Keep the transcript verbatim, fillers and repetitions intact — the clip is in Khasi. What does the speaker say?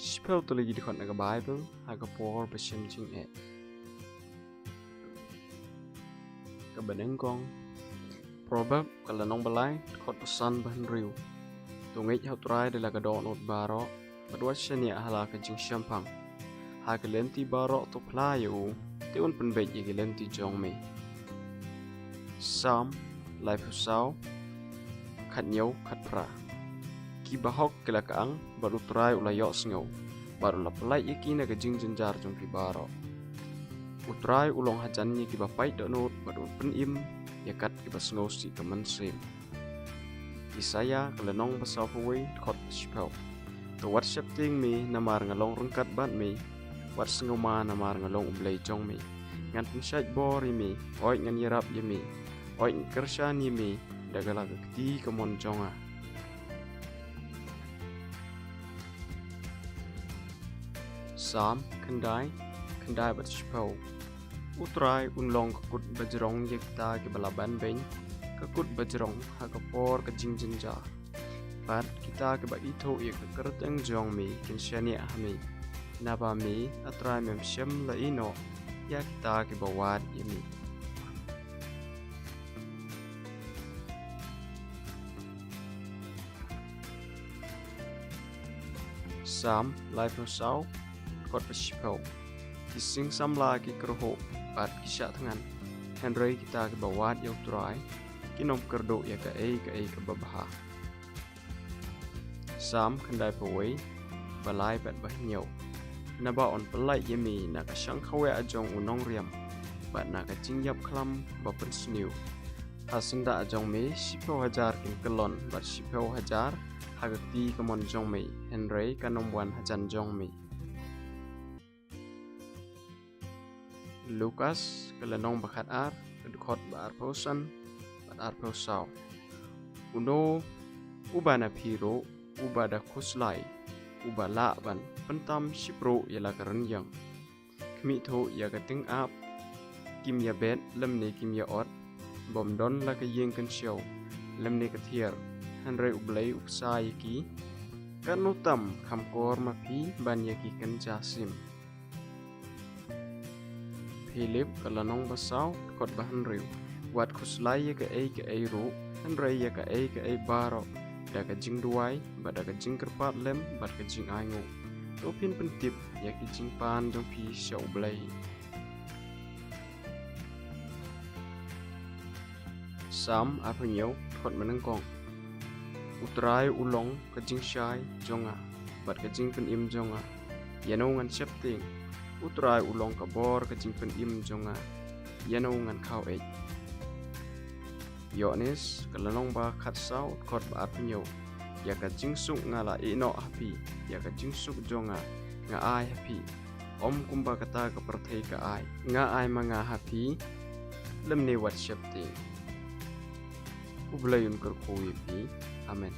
Shiphew tylli ki dkhot na ka Baibl ha ka por ba shem jingeh. Kaba nyngkong, Proverb ka lynnong ba lai, dkhot ba san ba hynriew. To ngeit ha U Trai da la ka dohnud baroh, bad wat shaniah ha la ka jingshemphang. Ha ki lynti baroh to phla ïa u, te un pynbeit ïa ki lynti jong me. Salm laiphew saw, khathynñiew khatphra. Ki bahok ki la kyang, bad U Trai u la ïohsngew, bad u la pyllait ïa ki na ka jingjynjar jong ki baroh. U Trai u long hajan ïa kiba pait dohnud, bad un pynim ïa kat kiba sngewsih ka mynsiem. Isaïah ka lynnong ba sawphew wei, dkhot ba shiphew. To wat sheptieng me namar nga long ryngkat bad me, wat sngewma namar nga long U Blei jong me. Ngan pynshait bor ïa me, hooid ngan ïarap ïa me, hooid ngan kyrshan ïa me da ka la ka kti kamon jong nga. Salm khyndai, khyndai bad shiphew. U Trai un long ka kut bajrong ïa kita kiba la banbeiñ, ka kut bajrong ha ka por ka jingjynjar. Bad kita kiba ithuh ïa ka kyrteng jong me kin shaniah ha me. Naba me, A Trai, mem shym la ïehnoh ïa kita kiba wad ïa me. Salm laiphew saw, dkhot ba shiphew. Ki sing samla ki kyrhuh bad ki shah thngan, hynrei kita kiba wad ïa U Trai kin ym kyrduh ïa kaei kaei kaba bha. Salm khyndaiphew wei, ba lai bad ba hynñiew. Naba yn pyllait ïa me na ka shang khawiah jong u nongriam, bad na ka jingïap khlam ba pynsniew. Ha syndah jong me shiphew hajar kin kyllon, bad shiphew hajar ha ka kti kamon jong me, hynrei kan ym wan hajan jong me. Lukas ka lynnong ba khatar, ka dkhot ba arphew san bad arphew saw. Uno uba na phi ruh uba da khuslai, uba lah ban pyntam shipruh ïa la ka rynïeng, khmih thuh ïa ka tyngab, kim ïabet lymne kim ïa-ot, bym don la ka ïing kynshew lymne ka thiar, hynrei U Blei u ksa ïa ki. Katno tam kham kor ma phi ban ïa ki kynja sim. Philip ka lynnong ba saw, dkhot ba hynriew. Wat khuslai ïa kaei kaei ruh, hynrei ïa kaei kaei baroh da ka jingduwai bad da ka jingkyrpad lem bad ka jingainguh, to phin pyntip ïa ki jingpan jong phi sha U Blei. Salm arphew hynñiew, dkhot ba nyngkong. U Trai u long ka jingshai jong nga bad ka jingpynim jong nga, ïano ngan sheptieng? U Trai u long ka bor ka jingpynim jong nga, ïano ngan khaw-eit? Ïoannis ka lynnong ba khatsaw, dkhot ba arphew hynñiew. Ïa ka jingsuk nga la ïehnoh ha phi, ïa ka jingsuk jong nga nga ai ha phi, ym kumba kata ka pyrthei ka ai. Nga ai ma nga ha phi, lymne wat sheptieng. U Blei un kyrkhu ïa phi. Amen.